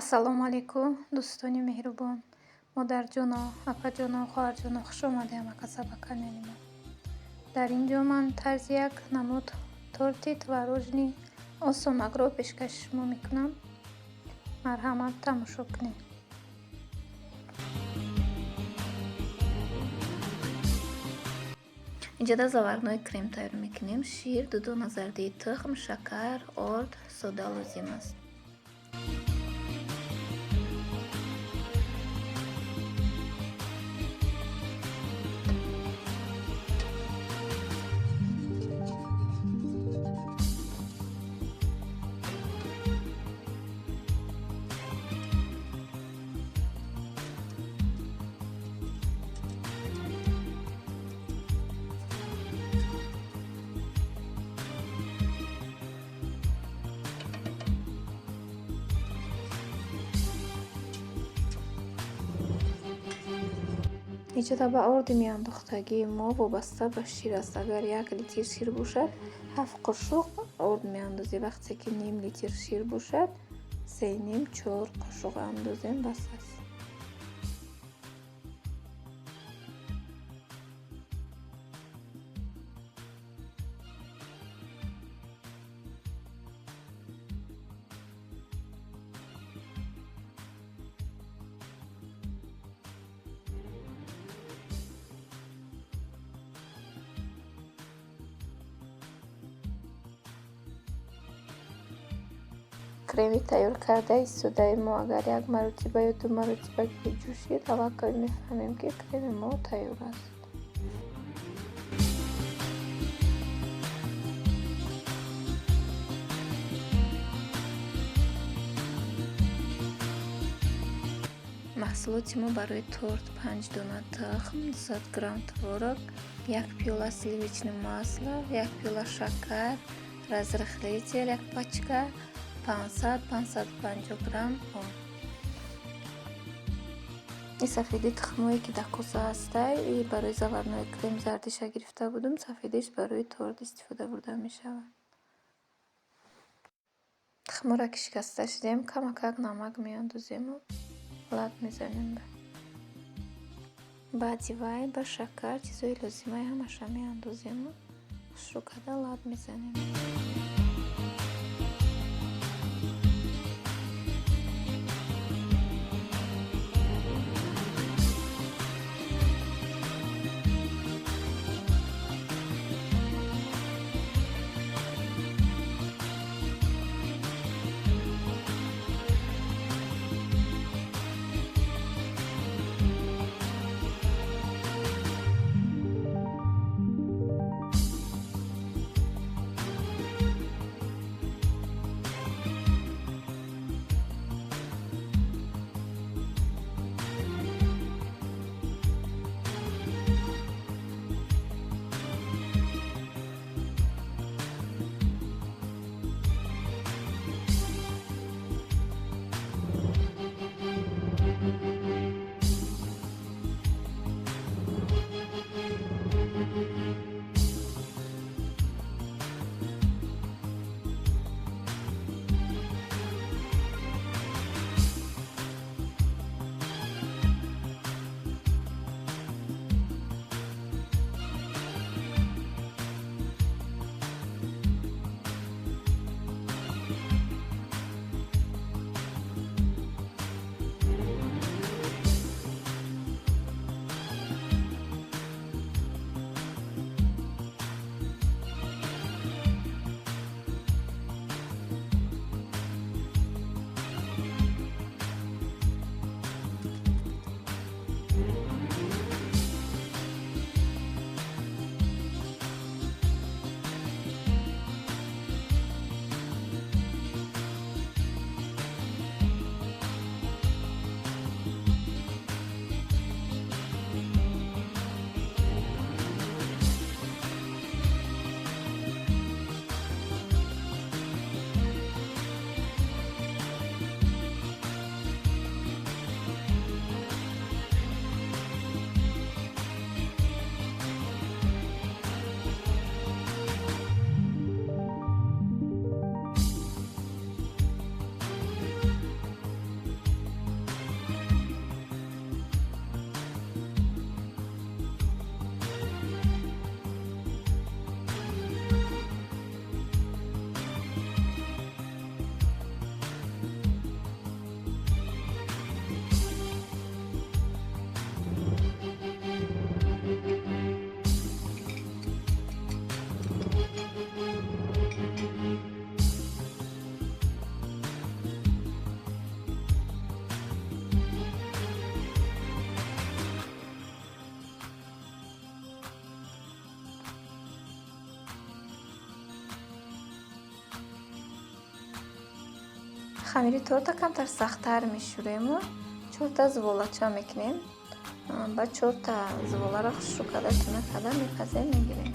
Ассалому алайкум, дӯстони меҳрубон, модарҷоно, апаҷоно, хоҳарҷоно, хуш омадед ҳамакаса ба канали мо. Дар ин ҷо ман тарзи як намуд торти творожный осонакро пешкаши шумо мекунам. Марҳамат, тамошо кунед. Инҷода заварной крем тайёр мекунем. Шир, 2 дона зардии тухм, шакар, орд, сода лозим аст. Иҷода ба орди меандохтагии мо вобаста ба шир аст. Агар 1 литр шир бошад, 7 қошуқ орд меандозем. Вақте ки ним литр шир бошад, 3,5-4 қошуқ андозем, бас аст. Креми тайёр кардаи содаи мо агар 1 маротиба ё 2 маротиба ки ҷӯшид, аллакай мефаҳмем, ки креми мо тайёр аст. Маҳсулоти мо барои торт 5 дона тухм, 200 грамм творог, 1 пиёла сливочное масло, 1 пиёла шакар, разрыхлитель 1 пачка, 500-550 грамм орд. И сафеди тухмое ки дар коса ҳастай, и барои заварной крем зардиша гирифта будум, сафедиш барои торт истифода бурда мешавад. Тухмҳоро ки шикаста шудем, камакак намак меандозему лат мезанем. Баъди вай ба шакар чизои лозимаи ҳамаша меандозему хушрӯ карда лат мезанем. Хамири торта камтар сахттар мешӯрему чорта зуволача мекунем. Баъд чорта зуволаро хушрӯ карда, туна карда мепазем, мегирем.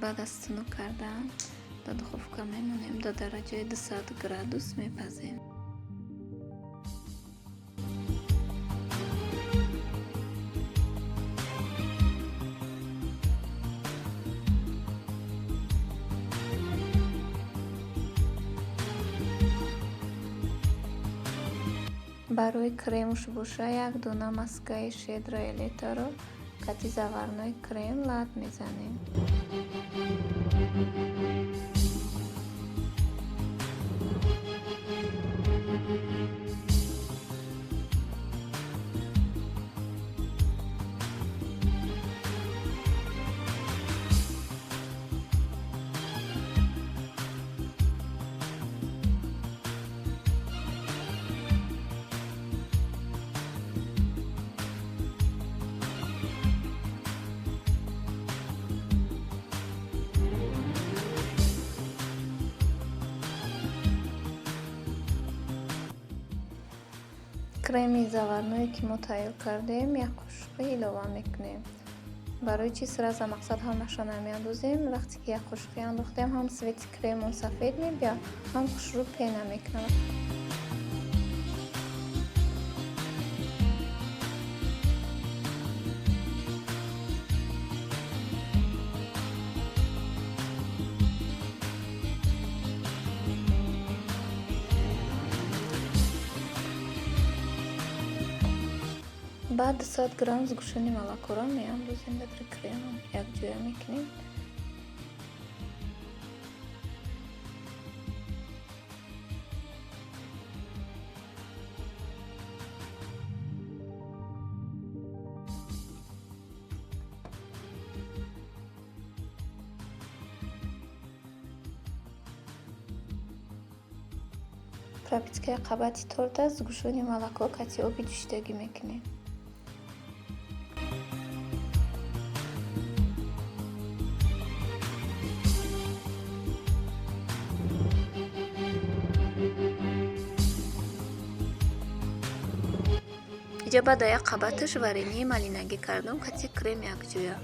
Баъд аз тунук кардан дар духовка мемонем, до дараҷаи 200 градус мепазем. Барои кремуш боша як дона маскаи Щедрое лето-ро кати заварной крем лат мезанем. Креми заварное, ки мо тайёр кардем, як қошуқи илова мекунем. Барои чи сразу мақсад ҳамаша намеандозем? Вақте ки як қошуқи андохтем, ҳам цвети кремон сафед мебиёд, ҳам хушрӯ пена мекунад. Баъд 200 грамм сгущённый молокоро меандозем дар кремон, якҷоя мекунем. Пропитка и қабати торта сгущённый молоко кати оби ҷӯшидагӣ мекунем. Иҷа баъд як қабаташ варенье малинагӣ кардум кати крем якҷоя.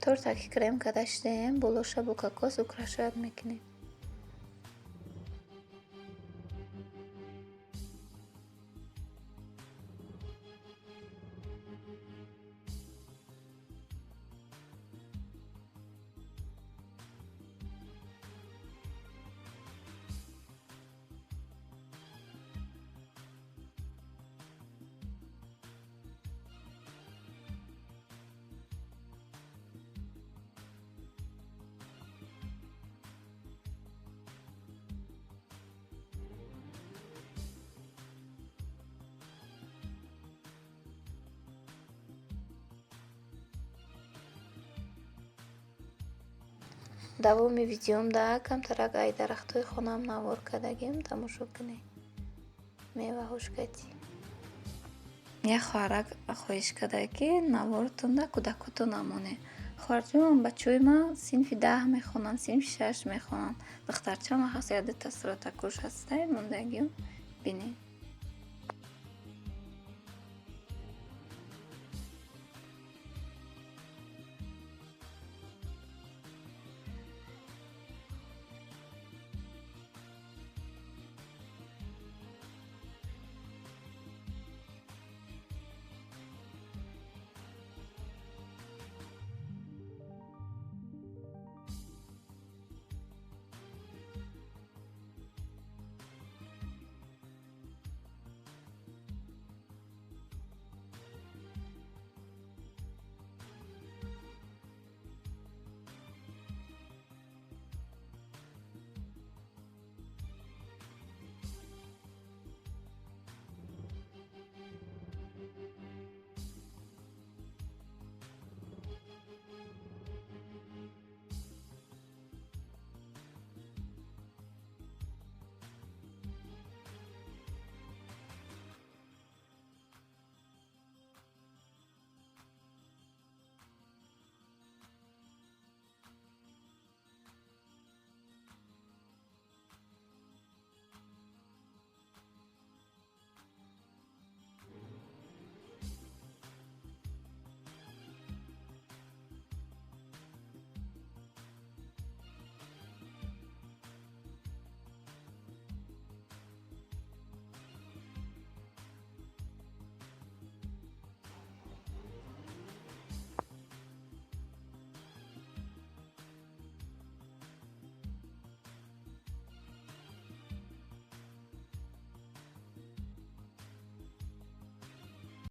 Торта ки крем карда шидаем, болоша бо кокос украшать мекунем. Давоми видеомда камтарак ай дарахтҳои хонаам навор кардагим, тамошо кунед. Меваҳош кати. Як хоҳарак хоҳиш карда, ки наворатонда кӯдакотон намонед. Хоҳарҷон, бачаҳои ман синфи 10 мехонанд, синфи 6 мехонанд. Духтарчаам ҳаст, як дута суратакош ҳастай мондагиам, бинед.